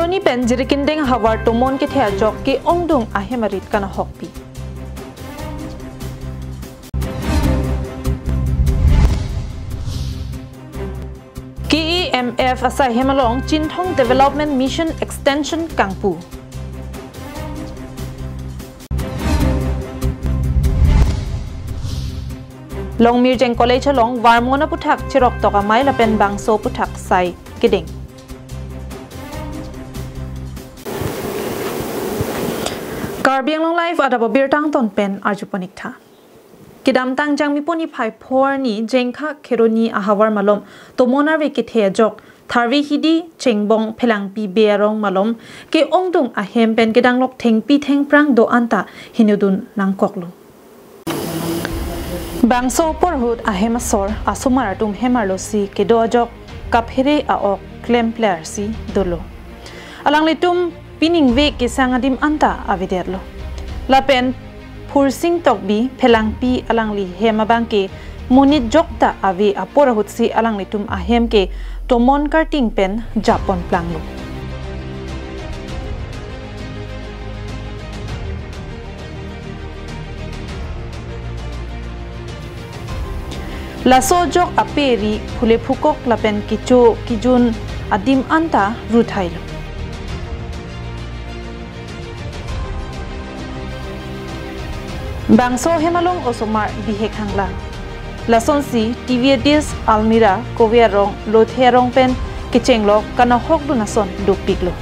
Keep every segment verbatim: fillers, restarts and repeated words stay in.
Ni pen Jirikindeng ahavar tomon kethe ajok ke-ongdung ahem arit kanahokpi. K E M F asai hem along Chinthong Development Mission Extension kangpu. Longmirjeng College along Varmon aputhak cheroktok amei lapen bangso aputhak sai kedeng. Karbi Anglong Live adap abirta angton pen arjuponik tha. Kedamtang Jangmi pon niphai phor arni Jengkha Kheroni ahavar malom tomon arve kethe ajok Tharve Hidi Chengbong Phelangpi Bey arong malom ke-ongdung ahem pen kedanglok thengpi thengphrang do-an ta hinudun nangkoklo. Bangso apor ahut ahem asor asomar atum hem arlosi kedo ajok kaphere a-ok klemkle arsi dolo. Alanglitum pining ve kesang adim anta avedetlo. Lapen Phursing Tokbi Phelangpi alangli hem abangke monit jokta ave apor ahutsi alanglitum ahem ke tomon karting pen japon planglo. Laso ajok aperi phule phukok lapen kecho kejun adim anta ruthailo. Bangso hem along osomar bihek hanglang. Lasonsi T V adis, almirah, kove arong, lothe arong pen kechenglok kanahokdun ason dopiklo.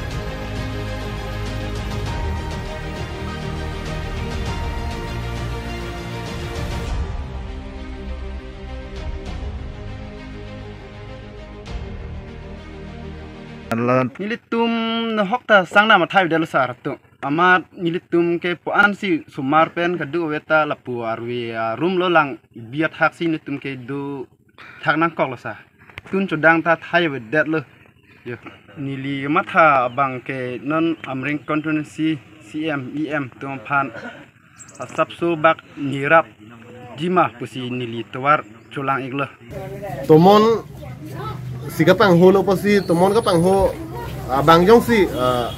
Nelitum nahok ta sang na mathai delo sar tu. Amat nelitum ke puan si sumar pen kadu weta lapu arve arum lo lang biat hak si nelitum ke do thak nangkoklo sa. Tun chodang ta thai avedetlo. Yo. Neli matha abangke non Amreng constituency C M, E M atum aphan asapso bak nirap jima pusi neli tovar cholang-iklo. Tomon si kapanghulo pusi, tomon kapanghu abang jongsi, ah,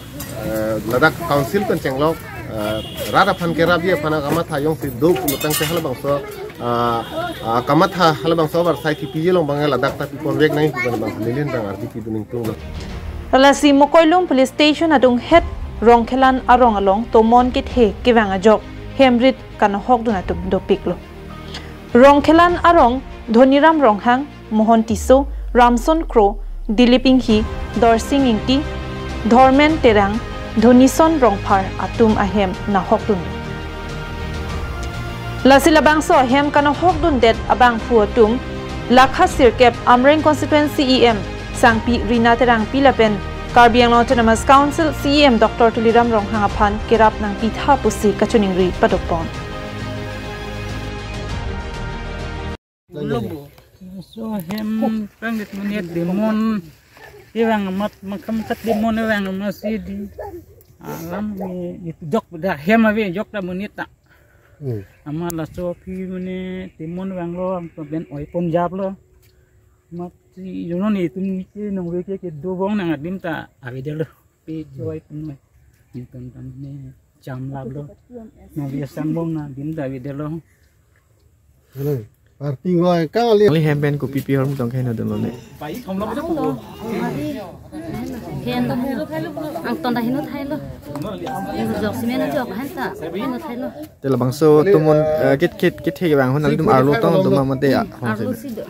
eh, ladak council pen chenglok, eh, rat aphan kerapji aphan akamatha jongsi do pulotangte halabangso, ah, ah, kamatha halabangso abar sai kipiji along abang ladak ta piponvek nangji pu abang neli nang ardi pidun ingtunglo. Lasi Mokoilum Police Station adunghet Rongkhelan arong along tomon kethe kevang ajok hemrit kanahokdun atum dopiklo. Rongkhelan arong Dhoniram Ronghang, Mohon Tisso, Ramson Kro, Dilip Inghi, Dorsing Ingti, Dhormen Terang, Dhonison Rongphar atum ahem nahokdun. Lasi labangso ahem kanahokdundet abangphu atum lakha sirkep Amreng constituency E M Sangpi Rina Terangpi lapen Karbi Anglong Autonomous Council C E M Doctor Tuliram Ronghang aphan kerap nangpitha pusi kachiningri padopon. Laso ahem pangit monit demon evang amat makham tat demon evang amat si di alam ni itu jok dah hem ave jok ta monit ta. Hmm. Amat laso aphi mane demon vanglo ang to ben oi pon japlo. Amat si jono ni tum ni ke nong ve ke ke dobong nang adim ta avedetlo. Pe choi pun mai. Ni ton tan ne cham laplo. Nong ve sangbong nang adim ta avedetlo. Hello. Party goi kang ali. Ali hem pen kopi pi hormu tong kahin adun lone. Bai thom lo. Hen to helo thailo. Ang ton ta heno thailo. Jok simen jok hen ta. Heno thailo. Te labangso tomon, eh, kit kit kit he bang hon alitum arlo tong doma mate a. Arlo si do.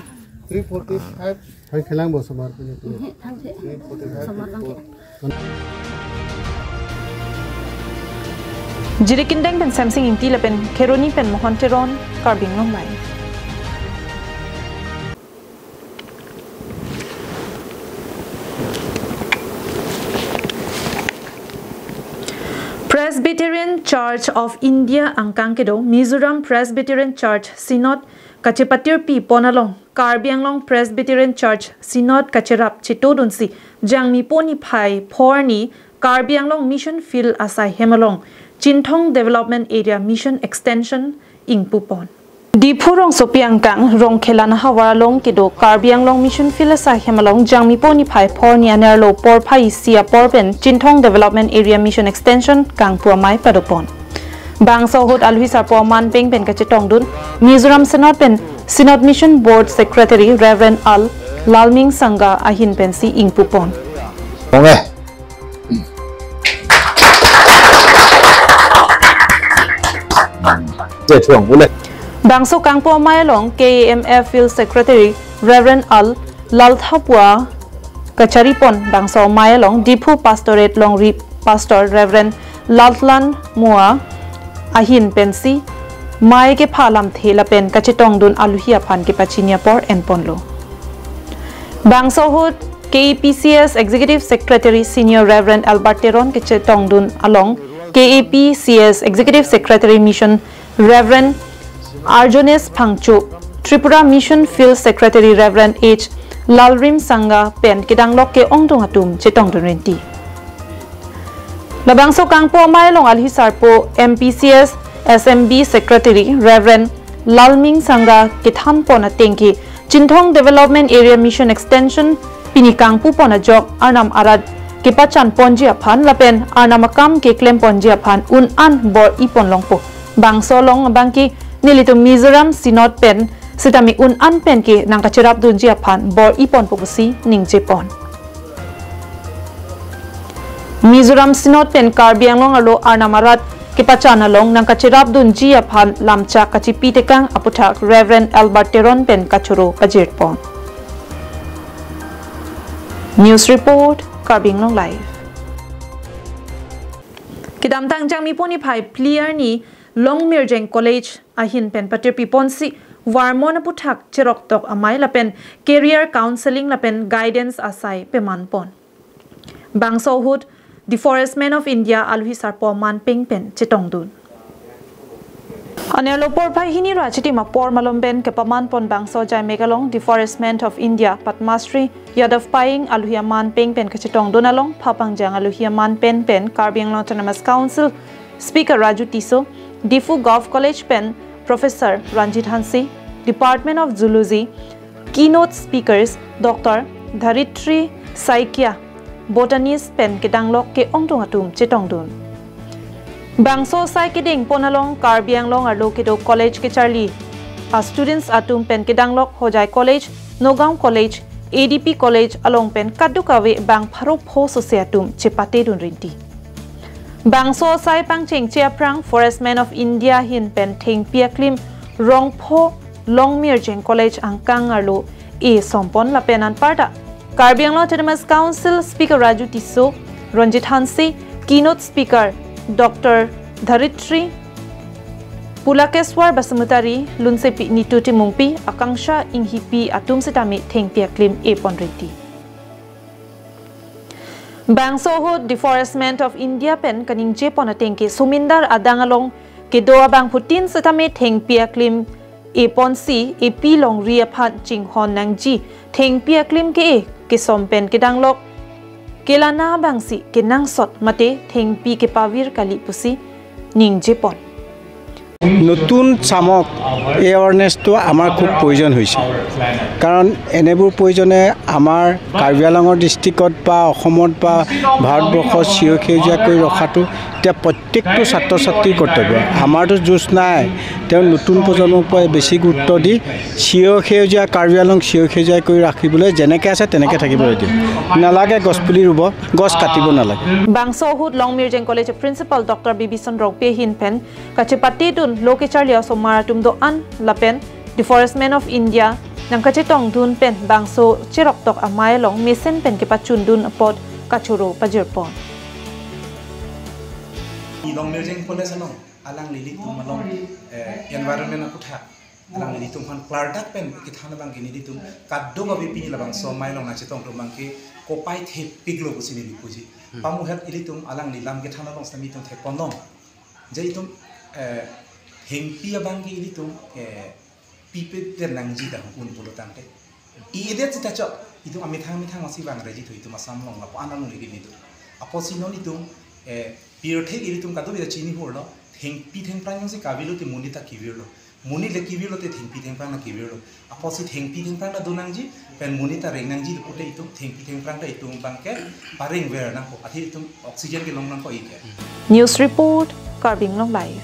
Three forty-five. Thang thelang bo somar pini. He, thang the. Somar lang ke. Jirikindeng pen Semsing Ingti lapen Kheroni pen Mohon Teron, Karbi Anglong Live. Presbyterian Church of India angkang kedo Mizoram Presbyterian Church Synod kachepatirpi pon along Karbi Anglong Presbyterian Church Synod kacherap chetodunsi Jangmi pon niphai phor arni Karbi Anglong Mission Field asai hem along Chinthong Development Area Mission Extension ingpu pon. Diphu rongsopi angkang Rongkhela nahavar along kedo Karbi Anglong Mission Field asaihem along Jangmipo niphai phorni anerlo porphai isi apor pen Chinthong Development Area Mission Extension kangpu amei padopon. Bangso ahut aluhi sarpo aman peng pen kachetongdun Mizoram Synod pen Synod Mission Board Secretary Reverend Al Lalming Sangha ahin pensi ingpupon. Ong eh. Te thuang ule. Bangso kangpu amei along K A M F Field Secretary Reverend Al Lalthapua kacharipon bangso amei along Diphu Pastorate longri Pastor Reverend Laltlan Mua ahin pensi mei kepha lamthe lapen kachetongdun aluhi aphan kepachini apor enponlo. Bangso ahut K A P C S Executive Secretary Senior Reverend Albert Teron kachetongdun along K A P C S Executive Secretary Mission Reverend Arjones Phangcho, Tripura Mission Field Secretary Reverend H Lalrim Sangha pen kedanglok ke-ongdung atum chetongdun rinti. Labangso kangpu amei along aluhi sarpo M P C S S M B Secretary Reverend Lalming Sangha kethanpon atengke Chinthong Development Area Mission Extension pini kangpupon ajok arnam arat kepachanponji aphan lapen arnam akam keklemponji aphan un-an bor-ipon longpo. Bangso along abangke nelitum Mizoram Synod pen sitame un-an pen ke nangkacherapdunji aphan bor-iponpo pusi ningjepon. Mizoram Synod pen Karbi Anglong arlo arnam arat kepachan along nangkacherapdunji aphan lamchak kachipi tekang aputhak Reverend Albert Teron pen kachoro pajirpon. News report, Karbi Anglong Live. Kedamtang Jangmipo niphai phli arni Longmirjeng College ahin pen patirpiponsi Varmon aputhak cheroktok amei lapen career counseling lapen guidance asai pemanpon. Bangso ahut Deforestment of India aluhi sarpo aman peng pen chetongdun. Anerlo porphai hini ra chitim apor malom pen kepamanpon bangso ajaimek along Deforestment of India Padma Shri Yadav Payeng aluhi aman peng pen kachetongdun along phapangjang aluhi aman pen pen Karbi Anglong Autonomous Council Speaker Raju Tisso, Diphu Govt College pen Professor Ranjit Hanse, Department of Zoology, keynote speakers Doctor Dharitri Saikia, botanist pen kedanglok ke-ongdung atum chetongdun. Bangso asai kedengpon along Karbi Anglong arlo kedo college kecharli a students atum pen kedanglok Hojai College, Nagaon College, A D P College along pen kadokave bang pharo pho sose atum chepatedun rinti. Bangso asai pangchengche aphrang Forestman of India ahin pen thengpi aklim rongpho Longmirjeng College angkang arlo esompon lapen anparta Karbi Anglong Autonomous Council Speaker Raju Tisso, Ranjit Hanse, keynote speaker Doctor Dharitri, Pulakeswar Basumatary, Lunsepi Nitu Timungpi, Akanksha Enghipi atum sitame thengpi aklim epon rinti. Bangso ahut Deforestment of India pen kaningjepon atengke Sumindar adang along kedo abangphutin sitame thengpi aklim eponsi epi longri aphan chinghon nangji, thengpi aklim ke-e kesom pen kedanglok kelana abangsi kenangsot mate thengpi kepavir kali pusi ningjepon. নতুন চামক এৱাৰনেছটো আমাৰ খুব প্ৰয়োজন হৈছে, কাৰণ এনেবোৰ প্ৰয়োজনে আমাৰ কাৰ্বি আংলঙৰ ডিষ্ট্ৰিক্টত বা অসমত বা ভাৰতবৰ্ষত চিৰ সেউজীয়াকৈ ৰখাটো এতিয়া প্ৰত্যেকটো ছাত্ৰ ছাত্ৰীৰ কৰ্তব্য। আমাৰতো জোচ নাই, তেওঁ নতুন প্ৰজন্মৰ পৰাই বেছি গুৰুত্ব দি চিৰ সেউজীয়া, কাৰ্বি আংলং চিৰ সেউজীয়া কৰি ৰাখিবলৈ যেনেকৈ আছে তেনেকৈ থাকিবলৈ দিয়ক। নালাগে গছপুলি ৰুব, গছ কাটিব নালাগে। Bangso ahut Longmirjeng College Principal Doctor Bibison Rongpi ahin pen kachepatedun lo kecharli asomar atum do-an lapen Deforestment of India nangkachetongdun pen bangso cheroktok amei along mesen pen kepachundun apot kachoro pajirpon. Longmirjeng College along alangli ilitum along, eh, environment aputhak alangli ilitum aphan klardak pen kethan abangke nelitum kadokave pini labangso amei along nangchetongdun abangke kopai thepiklo pusi neli puji. Hmm. Pamuhet ilitum alangli lam kethan along sitame itum theklong. Je itum, eh, thengpi abangke ilitum, eh, pipe te nangji dah un pulo tangte. I edet sita chok, itum amethang methang masi vang reji thu itum Assam along lapu-an along legi nitu. Apotsi non itum, eh, pirthe ilitum kadokave ta chini hurlo, thengpi thengphrang si kavelo te monit ta kevirlo. Monit le kevirlo te thengpi thengphrang ta kevirlo. Apotsi thengpi thengphrang ta do nangji, pen monit ta reng nangji le pute itum thengpi thengphrang ta itum abangke pareng ver nangpo. Athe itum oxygen kelong nangpo ike. News report, Karbi Anglong Live.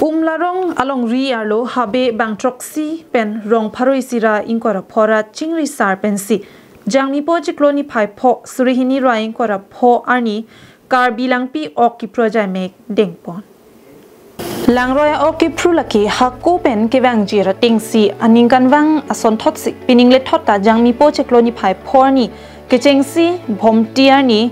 Umlarong alongri arlo habe bang throksi pen rong pharo isi ra ingkoi ra pho ra chingri sar pensi Jangmipo chiklo niphai pho suri hini ra ingkoi ra pho arni Karbi Langpi ok kipro jaimek dengpon. Langroi ok kipro lake hako pen kevangji ra atengsi aningkanvang asonthotsi pining lethot ta Jangmipo chiklo niphai pho arni kechengsi Bhomti arni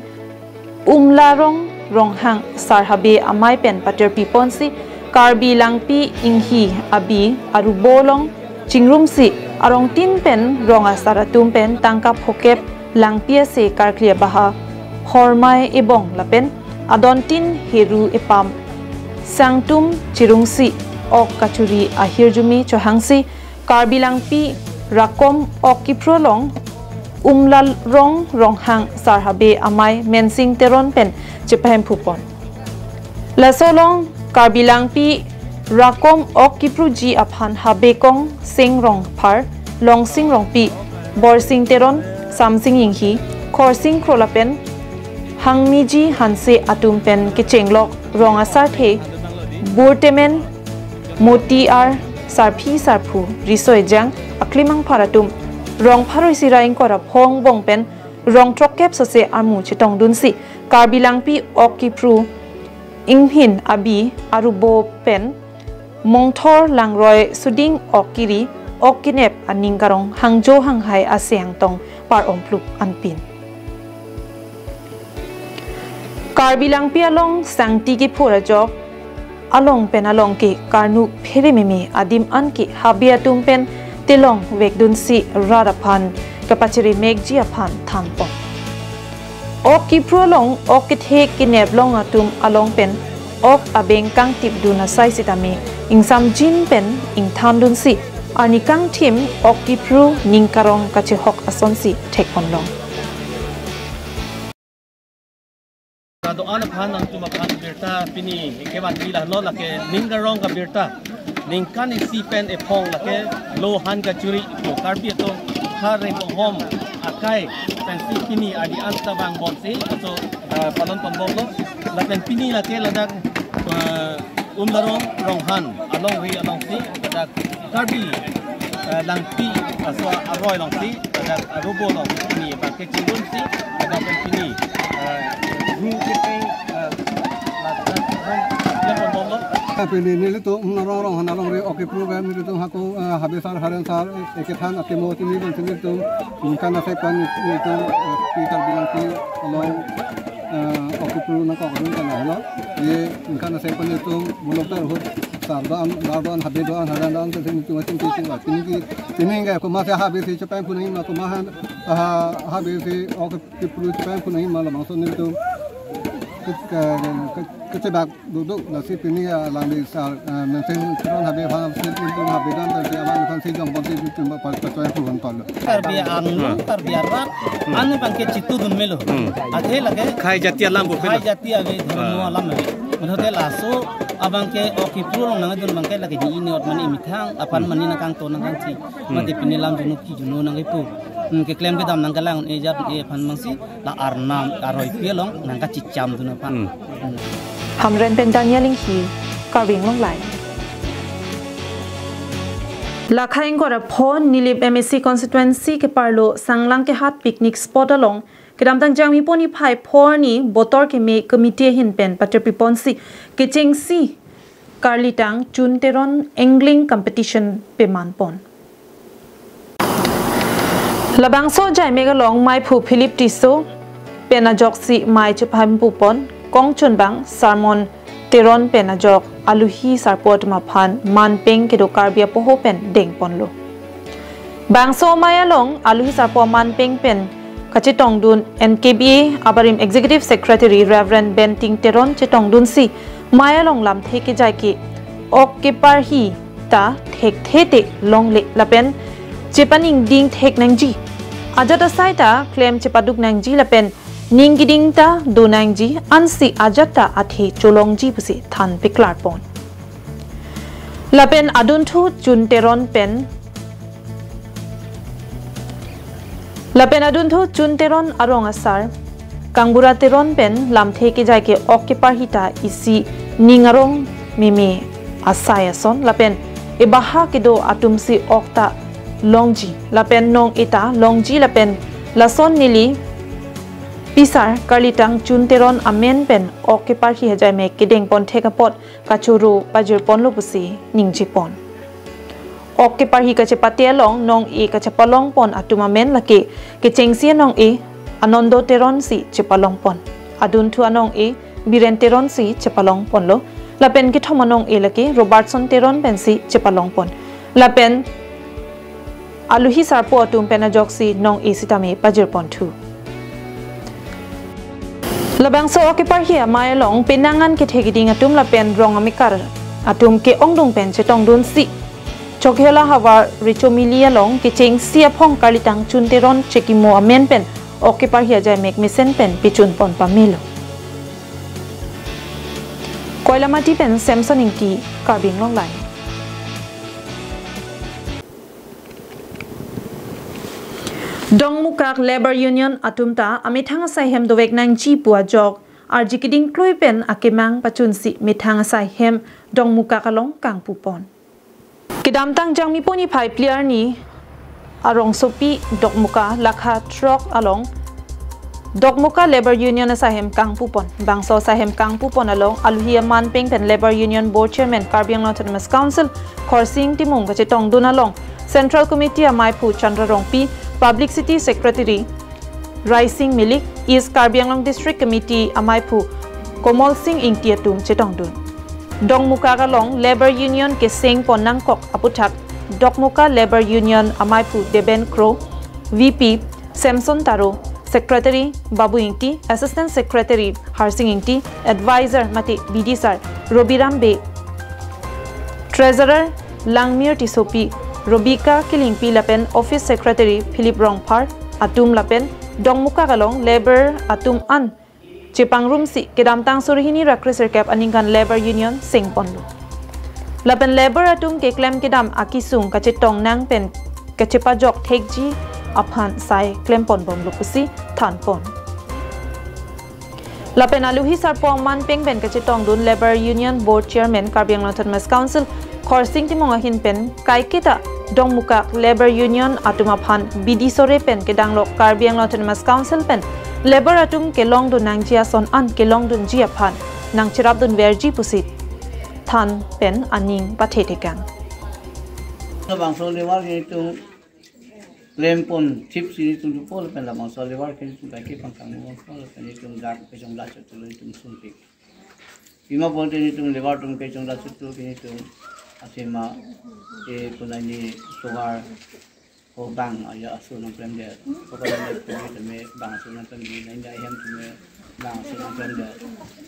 Umlarong Ronghang sar habe amei pen patirpi ponsi Karbi Langpi Inghi Abi arubo along chingrumsi arongtin pen rong asar atum pen tangka phokep langpi ase karkli abaha hormai ebong lapen adontin heru epam sangtum chirungsi ok kachuri ahirjume chohangsi Karbi Langpi Rakom ok kipro along Umlarong Ronghang sar habe amei Mensing Teron pen chepahemphu pon. Laso along Karbi Langpi Rakom ok kiproji aphan habe Kongsing Rongphar, Longsing Rongpi, Borsing Teron, Samsing Inghi, Khorsing Kro lapen Hangmiji Hanse atum pen kechenglok rong asarthe Burtemen, Moti Ar, Sarphi Sarphu, Riso Ejang, Aklimang Phar atum rong pharo isi ra ingkoi ra pho angbong pen rong throkkep sose armu chetongdunsi Karbi Langpi ok kipro Inghin Abi arubo pen Mongthor Langroi suding ok kiri ok kinep aning karong hangjo hanghai ase angtong par-omplup anpin. Karbi Langpi along sangti kepho ra ajok along pen along ke karnu phere meme adim an ke habe atum pen telong vekdunsi rat aphan kapachiri mekji aphan thanpon. Ok kipro along ok kethe kenep long atum along pen ok abeng kangtipdun asai sitame ingsamjin pen ingthandunsi arni kangthim ok kipro ning karong kachehok asonsi thekponlong. Kado-an aphan nangtum aphan birta pini kevan pila lo lake ning karong ka birta. Ningkan isi pen ephong lake lo han kachuri pu Karbi atum ha reng bonghom akai pensi pini adi an ta vangbomsi aso, ah, palon ponbomlo. Lapen pini lake ladak, ah, Umlarong Ronghan alongri alongsi ladak Karbi, eh, Langpi, eh, so aroi alongsi, eh, arubo along pini abangke chingrumsi, eh, pini, eh, ru kepeng, eh, la, la, ru kepeng bomlo. Pini nelitum Umlarong Ronghan alongri ok kipro pen nelitum hako, eh, habe sar haren sar, eh, ekethan atemo tini bang nelitum ningkan asai pen nelitum, eh, Karbi Langpi along, eh, ok kipro nangkokdun kan helo. Ye ningkan asai pen nelitum muluk tar hut sar do-an, bar do-an, habe do-an, haren do-an, sese nelitum asin kisi wa. Pini ke, pini ke komatsi habe si chepahemphu nangji ma, komat han, ah, habe si ok kipro chepahemphu nangji ma labangso nelitum ke, ke, ke, kechebak dukduk, lasi pini alangli sar, ah, Mensing Teron habe aphan si nelitum habe dan, tapi abang aphan si jongbomsi nelitum pa, pa, pachoi phu hon tol. Karbi Anglong, Karbi arat, hmm, anu abangke chitudun melo. Hmm. Athe lake khai jati alam bo khai pelo. Jati ave, dharma, ah, alam ave. Mane hote laso abangke ok kipro along nangdun abangke lake ni ini ot mane imethang aphan, hmm, mane nangkangton nangkangthi. Hmm. Mate pini lam juno ki juno nangkipu. Hmm, keklem kedam nangkelang ejat e aphan mangsi la arnam aroipi along nangkachicham dun aphan. Hmm. Hmm. Hamren pen Daniel Inghi, Karbi Anglong Live. Lakhai ingkoi ra pho Nilip M A C constituency keparlo Sanglang Kehat picnic spot along kedamtang Jangmipo niphai pho arni Botor Keme Committee ahin pen patirpi ponsi kechengsi karlitang Chun Teron angling competition pemanpon. Labangso jaimek along meiphu Philip Tisso pen ajoksi mei chepahemphu pon, kongchunbang Sermon Teron pen ajok aluhi sarpo atum aphan manpeng kedo Karbi apoho pen dengponlo. Bangso mei along aluhi sarpo manpeng pen kachetongdun N K B A abarim Executive Secretary Reverend Benting Teron chetongdunsi mei along lamthe kejai ke ok keparhi ta thekthe te longle lapen chepaningding thek nangji. Ajat asai ta klem chepaduk nangji lapen ning keding ta do nangji, ansi ajat ta athe cholongji pusi than peklarpon. Lapen adunthu Chun Teron pen, lapen adunthu Chun Teron arong asar Kangbura Teron pen lamthe kejai ke ok keparhi ta isi ning arong meme asai ason, lapen ebaha kedo atumsi ok ta longji, lapen nong-e ta longji, lapen lason neli pisar karlitang Chun Teron amen pen ok keparhi hajai mek kedeng pon thek apot kachoro pajir ponlo pusi ningje pon. Ok keparhi kachepate along nong-e kachepalong pon atum amen lake kechengsi anong-e Anondo Teron si chepalong pon. Adunthu anong-e Biren Teron si chepalong ponlo. Lapen kethom anong-e lake Robertson Teron pensi chepalong pon. Lapen aluhi sarpo atum pen ajoksi nong-e sitame pajir ponthu. Labangso ok keparhi amei along penang an kethe kiding atum lapen rong amekar atum ke-ongdung pen chetongdunsi Chokihola havar Rechomili along kechengsi aphong karlitang Chun Teron chekimo amen pen ok keparhi ajai mek mesen pen pechun pon pamelo. Koilamati pen Samson Ingti, Karbi Anglong Live. Dongmukak Labour Union atum ta amethang asai hem dovek nangji pu ajok arji keding klui pen akemang pachunsi methang asai hem Dongmukak along kangpu pon. Kedamtang Jangmipo niphai phli arni arongsopi Dokmoka lakha throk along Dokmoka Labour Union asai hem kangpu pon. Bangso asai hem kangpu pon along aluhi aman peng pen Labour Union Board Chairman Karbi Anglong Autonomous Council Khorsing Timung kachetongdun along Central Committee amaiphu Chandra Rongpi, Publicity Secretary Raising Milik, East Karbi Anglong District Committee amaiphu Komol Sing Ingti atum chetongdun. Dongmukak along Labour Union keseng pon nangkok aputhak Dokmoka Labour Union amaiphu Deben Kro, V P Samson Taro, Secretary Babu Ingti, Assistant Secretary Harsing Ingti, Advisor mate B D sir Robiram Bey, Treasurer Langmir Tissopi, Robika Killingpi lapen Office Secretary Philip Rongphar atum lapen Dongmukak along Labour atum an chepangrumsi kedamtang suri hini ra kresirkep aningkan Labour Union seng ponlo. Lapen Labour atum keklem kedam akesung kachetong nang pen kachepajok thekji aphan sai klem pon bomlo pusi than pon. Lapen aluhi sarpo aman peng pen kachetongdun Labour Union Board Chairman Karbi Anglong Autonomous Council Khorsing Timung ahin pen kaiketa Dongmukak Labour Union atum aphan B D sore pen kedanglok Karbi Anglong Autonomous Council pen Labour atum kelongdun nangji ason an kelongdunji aphan nangcherapdun verji pusi than pen aning pathe tekang. Labangso Labour ke itum klem pon thipsi itum thupo lapen labangso Labour ke itum kaike pangkang mo lapen itum dak kejong dak chutu itum sumpik. Pima bonte itum Labour atum kejong dak chutu itum asema e punani sugar ho bang aja asu nangklemdet. Pokoknya itum bang asu nangklemdet, nangja hem itum bang asu nangklemdet.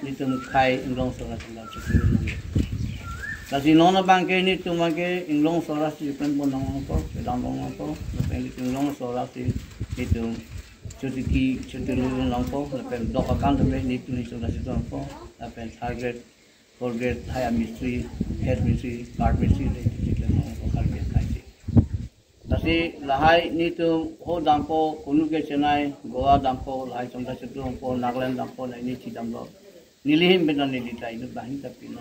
Itum khai inglong sora tanggal chutu nang. Lasi non abang ke itum abang ke inglong sora si pen pon nangpo, kedam nangpo, lapen inglong sora si itum chutu ki chutu lu nangpo, lapen dok akan tame itum itum lasi nangpo, lapen third grade, fourth grade, higher mistri, head mistri, card mistri, le itum nangpo third grade khai si. Lasi lahai itum ho dampo, kunu ke Chennai, Goa dampo, lahai chongda chutu dampo, Nagaland dampo, lahai neli damlo. Neli hem bena neli tai nu bahin tapi no.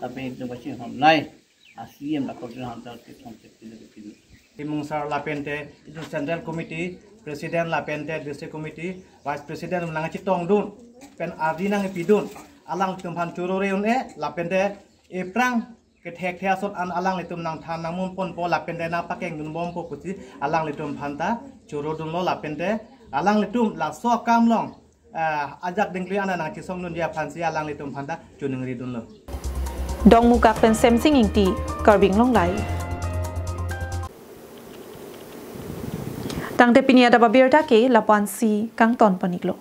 Tapi itum basi ham nai. A C M dakor sin ham ta ke thong ke pinu ke pinu. Timung sir lapente itum Central Committee President lapente District Committee Vice President nangchetongdun pen ardi nangpidun alanglitum aphan choro re un-e lapente ephrang kethekthe ason an alanglitum nangthan nangmun ponpo lapente nangpakengdun bompo pusi alanglitum aphan ta chorodunlo lapente alanglitum laso akam along ah, ajak dingkli ana nangchesongdunji aphansi alanglitum aphan ta choningridunlo. Dongmukak pen Semsing Ingti, Karbi Anglong Live. Tangte pini adap abirta ke lapu-ansi kangton pon-iklo.